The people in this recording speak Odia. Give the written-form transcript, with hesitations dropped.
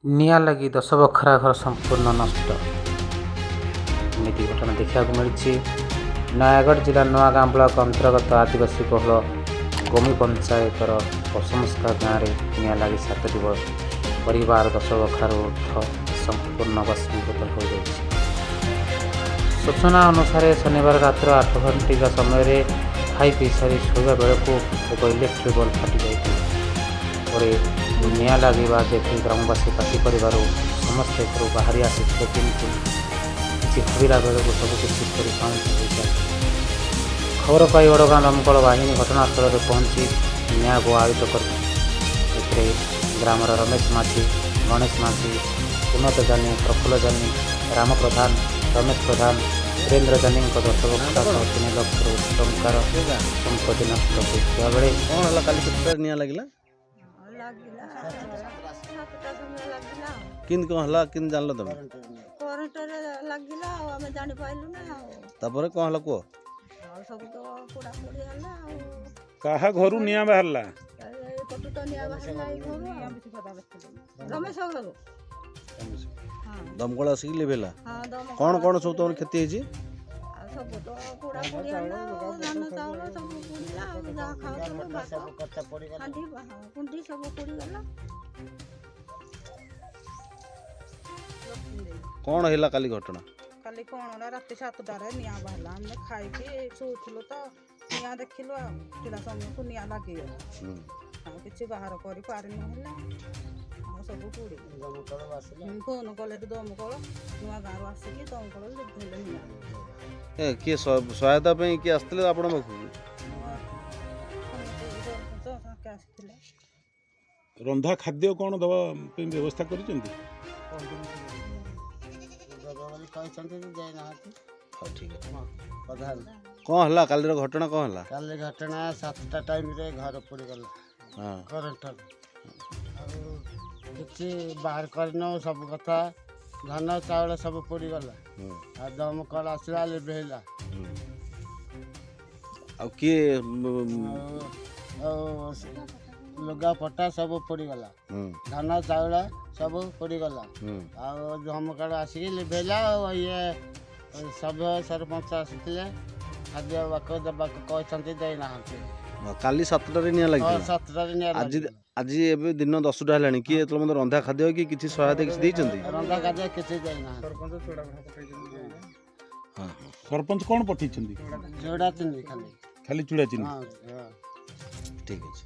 ନିଆଁ ଲାଗି 10 ବଖରା ଘର ସମ୍ପୂର୍ଣ୍ଣ ନଷ୍ଟ। ଏମିତି ଘଟଣା ଦେଖିବାକୁ ମିଳିଛି ନୟାଗଡ଼ ଜିଲ୍ଲା ନୂଆଗାଁ ବ୍ଲକ ଅନ୍ତର୍ଗତ ଆଦିବାସୀ ବହୁଳ ଗୋମି ପଞ୍ଚାୟତର ପଶୁମସ୍କା ଗାଁରେ ନିଆଁ ଲାଗି 7ଟି ପରିବାର 10 ବଖରାରୁ ଉର୍ଦ୍ଧ୍ୱ ସମ୍ପୂର୍ଣ୍ଣ ଭସ୍ମୀଭୂତ ହୋଇଯାଇଛି। ସୂଚନା ଅନୁସାରେ, ଶନିବାର ରାତ୍ର 8 ଘଣ୍ଟିକା ସମୟରେ ଖାଇ ପିଇ ସାରି ଶୋଇବା ବେଳକୁ ଏକ ଇଲେକ୍ଟ୍ରିକ୍ ବଲ୍ବ ଫାଟି ଯାଇଥିଲା। ପରେ ନିଆଁ ଲାଗିବା ଦେଖି ଗ୍ରାମବାସୀ ପାଟି କରିବାରୁ ସମସ୍ତେ ଘରୁ ବାହାରି ଆସିଥିଲେ, କିନ୍ତୁ କିଛି ଭାବିଲା ବେଳକୁ ସବୁ କିଛି ପୋଡ଼ି ପାଉଁଶ ହୋଇସାରିଥିଲା। ଖବର ପାଇ ଓଡ଼ଗାଁ ଦମକଳ ବାହିନୀ ଘଟଣାସ୍ଥଳରେ ପହଞ୍ଚି ନିଆଁକୁ ଆୟତ୍ତ କରିଥିଲେ। ଏଥିରେ ଗ୍ରାମର ରମେଶ ମାଝୀ, ଗଣେଶ ମାଝୀ, ସୁନତ ଜାନି, ପ୍ରଫୁଲ୍ଲ ଜାନି, ରାମ ପ୍ରଧାନ, ରମେଶ ପ୍ରଧାନ, ସୁରେନ୍ଦ୍ର ଜାନିଙ୍କ 10 ବଖରା ସହ 3 ଲକ୍ଷରୁ ଟଙ୍କାର ସମ୍ପତ୍ତି ନଷ୍ଟ ହୋଇଥିବା ବେଳେ କ'ଣ ହେଲା? କାଲି କେତେଟା ନିଆଁ ଲାଗିଲା? ଲାଗିଲା 7ଟା ସମୟ ଲାଗିଲା ଆଉ। କେମିତି କ'ଣ ହେଲା? କେମିତି ଜାଣିଲ ତମେ? କରେଣ୍ଟରେ ଲାଗିଲା ଆଉ ଆମେ ଜାଣିପାରିଲୁ ନା ଆଉ। ତାପରେ କ'ଣ ହେଲା କୁହ। ଆଉ ସବୁ ତ ପୋଡ଼ା ପୋଡ଼ି ହେଲା ଆଉ। କାହା ଘରୁ ନିଆଁ ବାହାରିଲା? ଏପଟୁ ତ ନିଆଁ ବାହାରିଲା ଏଇ ଘରୁ ଆଉ ରମେଶ ଘରୁ, ହଁ। ଦମକଳ ଆସିକି ଲିଭେଇଲା? ହଁ, ଦମକଳ। କ'ଣ କ'ଣ ସବୁ ତମର କ୍ଷତି ହେଇଛି? ଆଉ ସବୁ ତ ପୋଡ଼ା ପୋଡ଼ି ହେଲା ଆଉ ଧାନ ଚାଉଳ ସବୁ ପୋଡ଼ିଲା ଆଉ ଯାହା ଖାଉଥିଲୁ ଭାତ ହାଣ୍ଡି କୁଣ୍ଡି ସବୁ ପୋଡ଼ିଗଲା। କ'ଣ ହେଲା କାଲି ଘଟଣା? କାଲି କ'ଣ ହେଲା, ରାତି 7ଟାରେ ନିଆଁ ବାହାରିଲା। ଆମେ ଖାଇକି ଶୋଉଥିଲୁ ତ ନିଆଁ ଦେଖିଲୁ ଆଉ ଉଠିଲା ସମୟକୁ ନିଆଁ ଲାଗିଗଲା। ଆଉ କିଛି ବାହାର କରିପାରିନୁ ହେଲା ଆଉ ସବୁ ପୋଡ଼ି। ଫୋନ କଲେ ଦମକଳ ନୂଆ ଗାଁରୁ ଆସିକି ଦମକଳ ଲିଭେଇଲେ ନିଆଁ। ଏ କିଏ ସହାୟତା ପାଇଁ କିଏ ଆସିଥିଲେ ଆପଣଙ୍କ ପାଖକୁ? ସରପଞ୍ଚ ତାଙ୍କେ ଆସିଥିଲେ। ରନ୍ଧା ଖାଦ୍ୟ କ'ଣ ଦେବା ପାଇଁ ବ୍ୟବସ୍ଥା କରିଛନ୍ତି? ବୋଲି କହିଛନ୍ତି, ଦେଇନାହାନ୍ତି। ହଉ, ଠିକ୍ ଅଛି। ପ୍ରଧାନ। କ'ଣ ହେଲା କାଲିର ଘଟଣା? କ'ଣ ହେଲା? କାଲି ଘଟଣା 7ଟା ଟାଇମ୍ରେ ଘର ପୋଡ଼ିଗଲା କରେଣ୍ଟ। ଆଉ କିଛି ବାହାର କରିନୁ ସବୁ କଥା, ଧାନ ଚାଉଳ ସବୁ ପୋଡ଼ିଗଲା। ଆଉ ଦମକଳ ଆସିଲା, ଲିଭେଇଲା। ଆଉ କିଏ? ଆଉ ଲୁଗାପଟା ସବୁ ପୋଡ଼ିଗଲା। ଧାନ ଚାଉଳ ସବୁ ପୋଡ଼ିଗଲା। ଆଉ ଦମକଳ ଆସିକି ଲିଭେଇଲା। ଆଉ ଇଏ ସଭ୍ୟ ସରପଞ୍ଚ ଆସିଥିଲେ, ଖାଦ୍ୟ ବାକୁ ଦେବାକୁ କହିଛନ୍ତି, ଦେଇନାହାନ୍ତି। କାଲି 7ଟାରେ ନିଆଁ ଲାଗିଥିଲା? 7ଟାରେ ନିଆଁ ଆଜି ଲାଗିଲା। ଆଜି ଏବେ ଦିନ 10ଟା ହେଲାଣି, କିଏ ଏତେବେଳେ ମଧ୍ୟ ରନ୍ଧା ଖାଦ୍ୟ କି କିଛି ସହାୟତା କିଛି ଦେଇଛନ୍ତି? ରନ୍ଧା ଖାଦ୍ୟ କିଛି ଦେଇନାହାନ୍ତି। ହଁ। ସରପଞ୍ଚ କ'ଣ ପଠେଇଛନ୍ତି? ଚୁଡ଼ା ଚିନି ଖାଲି। ଖାଲି ଚୁଡ଼ା ଚିନି? ହଁ। ଠିକ୍ ଅଛି।